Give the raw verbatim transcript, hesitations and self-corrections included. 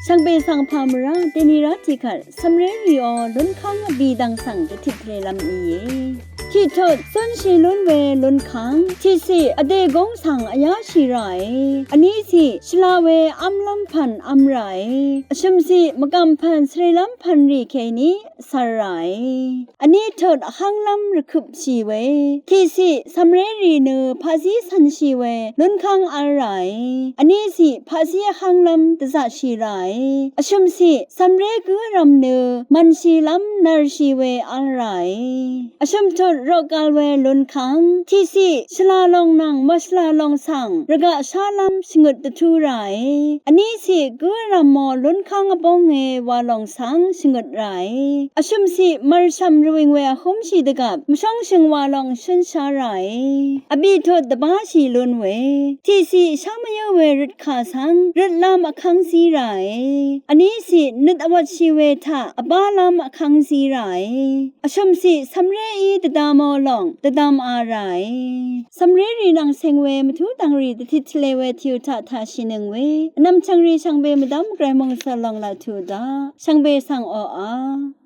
Shvngbe svng pà mvrá deni rá tiqkvt cv̀mré rìò lúnkv́ng vbì dv̀ng svng dvtit tvre lv́m íe. Tiqtut zúnshi lún we lúnkv́ng, tiqciq vdè gúng svng vyáshì ràe. Vníciq shvla we v́mlv́m pv̀n v́m ràe. Vshø̀mciq mvgv̀m pv̀n svrelv́m pv̀n rì kèní cv̄r ràe. Vní tut vhv́nglv́m rvkøpshì we, tiqciq cv̀mré rì nø paqzí cv̀nshì we lúnkv́ng v̄l ràe. Vníciq paqzí vhv́nglv́m dvzaqshì ràe. Vshø̀mciq cv̀mré gǿ vrv̀m nø mv̀nshìlv́m nv̄rshì we v̄l ràe. Vshø̀m tut roqgal we lúnkv́ng, tiqciq shvla long nvng mvshvla long svng rvgaq shálv́m shvngøt dvtú ràe. Vníciq gǿ vrv̀mò lúnkv́ng vbónge wa lòng svng shvngøt ràe. Vshø̀mciq mv̀rshv̀m rvwìng we vhúmshì dvgvp mvshóngshø̀ng wa lòng shǿnshá ràe. Vbì tut dvbáshì lún we, tiqciq shá mvyǿ we røtkà svng røtlv́m vkv́ng zí ràe. Vníciq nøt vwvtshì we taq vbálv́m vkv́ng zí ràe. Vshø̀mciq cv̀mré í dvdvmò lòng dvdvm a ràe. Cv̀mré rì nvng ceng we mvtú dv̀ng rì dvtit tvle we tìu taq taqshìnøng we vnvm chv̀ngrì shvngbe mvdv́m Gvray mòngsv̀l lòng laq tuq daq shvngbe svng oqà.